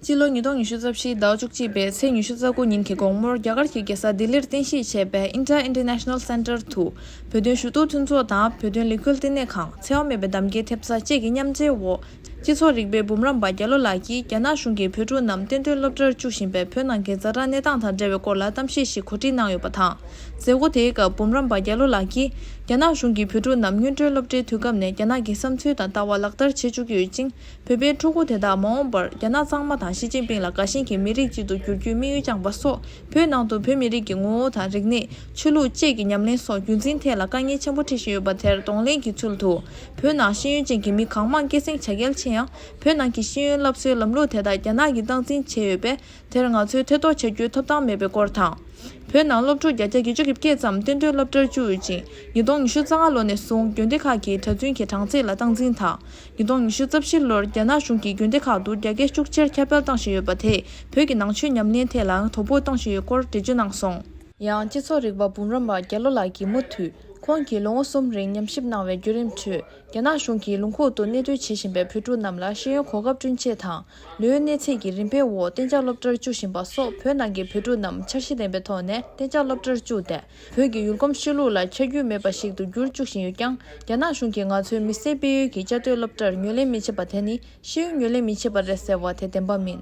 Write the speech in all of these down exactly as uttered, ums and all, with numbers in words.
སྤྱི་ལོ་ཉིས་སྟོང་ཉི་ཤུ་རྩ་བཞི་ཟླ་བ་བཅུ་གཅིག་པའི་ཚེས་ཉི་ཤུ་རྩ་དགུ་ཉིན་གྱི་དགོང་མོར་རྒྱ་གར་གྱི་རྒྱལ་ས་ལྡི་ལིར་རྟེན་གཞི་བྱས་པའི་India International Center དུ་བོད་དོན་ཞུ་གཏུག་མཐུན་ཚོགས་དང་བོད་དོན་ལས་འགུལ་ལྟེ་གནས་ཁང་། འཚེ་བ་མེད་པའི་གདམ་ཀའི་ཐེབས་རྩ་བཅས་ཀྱི་མཉམ་འབྲེལ་འོག་སྤྱི་ཚོགས་རིག་པའི་འབུམ་རམས་པ་རྒྱ་ལོ་ལགས་ཀྱིས་རྒྱ་ནག་གཞུང་གིས་བོད་ཕྲུག་རྣམས་གཏན་སྡོད་སློབ་གྲྭར་བཅུག་བཞིན་པའི་བོད་ནང་གི་ཛ་དྲག་གནས་སྟངས་དང་འབྲེལ་བའི་སྐོར་ལ་གཏམ་བཤད་ཞིག་གོ་སྒྲིག་གནང་ཡོད་པ་དང་། མཛད་སྒོ་དེའི་སྐབས་འབུམ་རམས་པ་རྒྱ་ལོ་ལགས་ཀྱིས། རྒྱ་ནག་གཞུང་གིས་བོད་ཕྲུག་རྣམས་སྔོན་འགྲོའི་སློབ་གྲྭའི་དུས་སྐབས་ནས་རྒྱ་ནག་གི་བསམ་ཚུལ་དང་ལྟ་བ་ལག་བསྟར་བྱེད་བཅུག་གི་ཡོད་ཅིང་། བོད་པའི་ཕྲུ་གུ་དེ་དག་མ་འོངས་པར་རྒྱ་ནག་གཙང་མ་དང་ཞི་ཅིན་ཕིང་ལ་དགའ་ཞེན་གྱི་མི་རིགས་ཅིག་ཏུ་འགྱུར་རྒྱུའི་དམིགས་ཡུལ་བཅངས་པ་སོགས། བོད་ནང་དུ་བོད་མི་རིགས་ཀྱི་ངོ་བོ་དང་རིག་གནས། ཆོས་ལུགས་བཅས་ཀྱི་ཉམས་ལེན་སོགས་རྒྱུན་འཛིན་ཐད་ལ་དཀའ་ངལ་ཆེན་པོ་འཕྲད་བཞིན་ཡོད་པ་དེར་གདོང་ལེན་གྱི་ཚུལ་དུ། བོད་ནང་ཤེས་ཡོན་ཅན་གྱི་མི་གང་མང་སྐྱེད་སྲིང་བྱ་གལ་ཆེ་ཡང་། བོད་ནང་གི་ཤེས་ཡོན་སློབ་གསོའི་ལམ་ལུགས་དེ་དག་རྒྱ་ནག་གིས་སྟངས་འཛིན་བྱས་ཡོད་པས། དེར་ང་ཚོས་ཐེ་གཏོགས་བྱ་རྒྱུའི་ཐོབ་ཐང་མེད་པའི་སྐོར་དང་། བོད་ནང་སློབ་ཕྲུག་བརྒྱ་ཆ་བརྒྱད་ཅུ་གྱ་བརྒྱད་ཙམ་གཏན་སྡོད་སློབ་གྲྭར་བཅུག་ཡོད་ཅིང་། ཉིས་སྟོང་ཉི་ཤུ་རྩ་ལྔ་ལོ་ནས་བཟུང་དགོན་སྡེ་ཁག་གིས་གྲྭ་བཙུན་གྱི་གྲངས་ཚད་ལ་སྟངས་འཛིན་དང་། ཉིས་སྟོང་ཉི་ཤུ་རྩ་བཞི་ལོར་རྒྱ་ནག་གཞུང་གིས་དགོན་སྡེ་ཁག་ཏུ་རྒྱ་སྐད་ཤུགས་ཆེར་ཁྱབ་སྤེལ་བཏང་བཞིན་ཡོད་པ་དེས་བོད་ཀྱི་ནང་ཆོས་ཉམས་ལེན་ཐད་ལའང་དོ་ཕོག་གཏོང་བཞིན་ཡོད་སྐོར་འགྲེལ་བརྗོད་གནང་སོང་། ཡང་སྤྱི་ཚོགས་རིག་པ་འབུམ་རམས་པ་རྒྱ་ལོ་ལགས་ཀྱིས་མུ་མཐུད་ཁོང་གིས་ལོ་ངོ་གསུམ་རིང་ཉམས་ཞིབ་གནང་བའི་བརྒྱུད་རིམ་ཁྲོད། རྒྱ་ནག་གཞུང་གིས་ལུང་ཁུག་ཏུ་གནས་སྡོད་བྱེད་བཞིན་པའི་བོད་ཕྲུག་རྣམས་ལ་ཤེས་ཡོན་གོ་སྐབས་བསྐྲུན་ཆེད་དང་། ལོའི་གནས་ཚད་ཀྱི་རིམ་པའི་འོག་གཏན་འཇགས་སློབ་གྲྭར་བཅུག་བཞིན་པ་སོགས། བོད་ནང་གི་བོད་ཕྲུག་རྣམས་འཆར་གཞི་ལྡན་པའི་ཐོག་ནས་གཏན་འཇགས་སློབ་གྲྭར་བཅུག་སྟེ། བོད་ཀྱི་ཡུལ་གོམས་ཤེས་ལུགས་ལ་ཆ་རྒྱུས་མེད་པ་ཞིག་ཏུ་འགྱུར་བཅུག་བཞིན་ཡོད་ཀྱང་། རྒྱ་ནག་གཞུང་གིས་ང་ཚོའི་མི་སེར་སྤེལ་ཡུལ་གྱི་བཅའ་སྡོད་སློབ་གྲྭར་ངོས་ལེན་མི་བྱེད་པ་དེ་ནི་ཤེས་ཡོན་ངོས་ལེན་མི་བྱེད་པ་རེད་ཟེར་བ་དེ་བདེན་པ་མིན།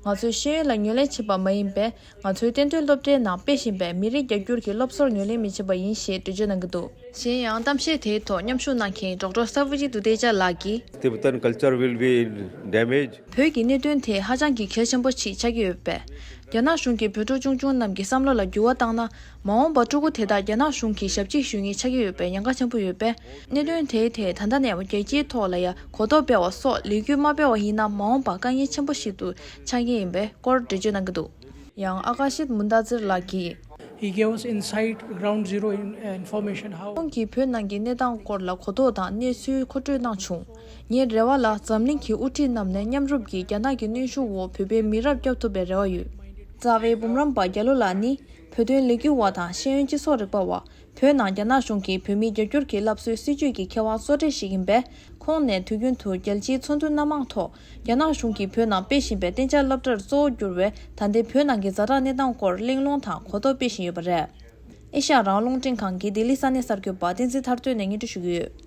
ང་ཚོས་ཤེས་ཡོན་ལ་ངོས་ལེན་བྱེད་པ་མ་ཡིན་པས། ང་ཚོའི་གཏན་སྡོད་སློབ་གྲྭའི་ནང་སྤེལ་བཞིན་པའི་མི་རིགས་བརྒྱ་འགྱུར་གྱི་སློབ་གསོར་ངོས་ལེན་མི་བྱེད་པ་ཡིན་ཞེས་འགྲེལ་བརྗོད་གནང་གི་འདུག་གཞན་ཡང་གཏམ་བཤད་དེའི་ཐོག་མཉམ་ཞུགས་གནང་མཁན་ཌོག་ཊར་ས་བུ་ཇི་དུ་ཏེ་ཅ་ལགས་ཀྱིས། Tibetan culture will be damaged. བོད་ཀྱི་གནད་དོན་དེ་ཧ་ཅང་གི་གལ་ཆེན་པོ་ཞིག་ཆགས་ཀྱི་ཡོད་པས། རྒྱ་ནག་གཞུང་གིས་བོད་ཕྲུག་ཆུང་ཆུང་རྣམས་ཀྱི་བསམ་བློ་ལ་འགྱུར་བ་བཏང་ན། མ་འོངས་པར་ཕྲུ་གུ་དེ་དག་རྒྱ་ནག་གཞུང་གི་ཞབས་ཕྱི་ཞུ་མཁན་ཆགས་ཀྱི་ཡོད་པའི་ཉེན་ཁ་ཆེན་པོ་ཡོད་པས། གནད་དོན་དེའི་ཐད་ད་ལྟ་ནས་རྒྱལ་སྤྱིའི་ཐོག་ལ་ཡང་གོ་རྟོགས་སྤེལ་བ་སོགས་ལས་འགུལ་མ་སྤེལ་བ་ཡིན་ན། མ་འོངས་པར་དཀའ་ངལ་ཆེན་པོ་ཞིག་ཏུ་ཆགས་ངེས་ཡིན་པའི་སྐོར་འགྲེལ་བརྗོད་གནང་གི་འདུག་ཡང་ཨ་ཀ་ཤིད་མུན་ཏ་ཛིར་ལགས་ཀྱིས། He gave us inside ground zero in, uh, information how ཁོང་གིས་བོད་ནང་གི་གནས་སྟངས་སྐོར་ལ་གོ་རྟོགས་དང་གནས་ཚུལ་མཁོ་སྤྲོད་གནང་བྱུང་། ངའི་རེ་བ་ལ་འཛམ་གླིང་གི་དབུ་ཁྲིད་རྣམས་ནས་མཉམ་རུབ་ཀྱིས་རྒྱ་ནག་གི་གནོན་ཤུགས་འོག་བོད་པའི་མི་རབས་སྐྱོབ་ཐུབ་པའི་རེ་བ་ཡོད། རྩ་བའི་འབུམ་རམས་པ་རྒྱ་ལོ་ལགས་ནི་བོད་དོན་ལས་འགུལ་བ་དང་ཤེས་ཡོན་སྤྱི་ཚོགས་རིག་པ་བ། བོད་ནང་རྒྱ་ནག་གཞུང་གིས་བོད་མིའི་རྒྱ་སྒྱུར་གྱི་སླར་གསོའི་སྲིད་བྱུས་ཀྱི་མཁས་དབང་གཙོ་གྲས་ཤིག་ཡིན་པས། ཁོང་ནས་དུས་རྒྱུན་དུ་རྒྱལ་སྤྱིའི་ཚོགས་འདུ་སྣ་མང་ཐོག་རྒྱ་ནག་གཞུང་གིས་བོད་ནང་སྤེལ་བཞིན་པའི་གཏན་འཇགས་སློབ་གྲྭར་གཙོ་བོ་གྱུར་བའི་ད་ལྟའི་བོད་ནང་གི་ཛ་དྲག་གནས་སྟངས་སྐོར་གླེང་སློང་དང་གོ་རྟོགས་སྤེལ་བཞིན་ཡོད་པ་རེད། ཨེ་ཤ་ཡ་རང་དབང་རླུང་འཕྲིན་ཁང་གི་ལྡི་ལི་ས་གནས་གསར་འགོད་པ་བསྟན་འཛིན་ཐར་སྟོན་ནས་སྙན་སྒྲོན་ཞུ་གི་ཡོད།